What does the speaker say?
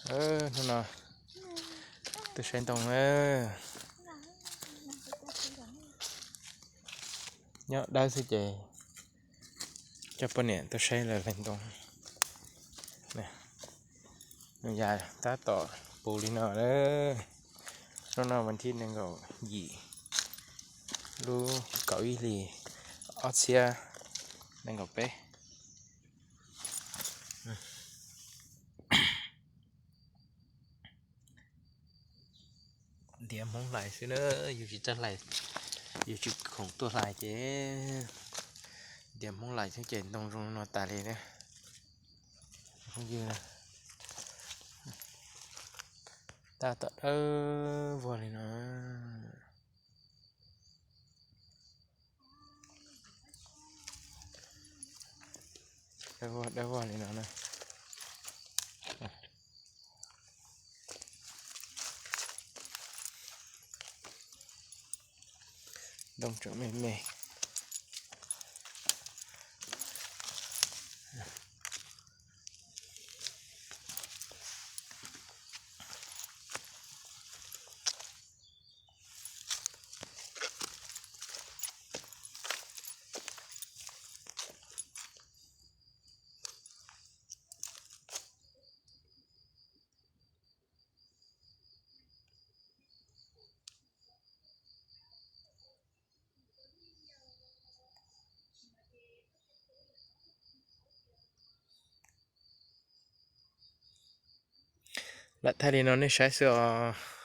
Hnub no tuaj saib ntoo na. Nyob dawb xwb ces coj poj niam tuaj saib lawv hlais ntoo. Nws ya tab tom puv li no lawm. Hnub no vas thib nees nkaum yim lub kaum ib hlis ob txhiab nees nkaum peb. Ntiav Hmoob hlais xwb na, yus tsis txawj hlais, yus tsis khoom tuaj hlais ces ntiav Hmoob hlais xwb ces ntoo zoo no tas li na. Phooj ywg, tab tom dawb vog li no. Dawb vog, dawb vog li no na. Ntoo tseem me me. Lam thaij li no nej saib xwb os.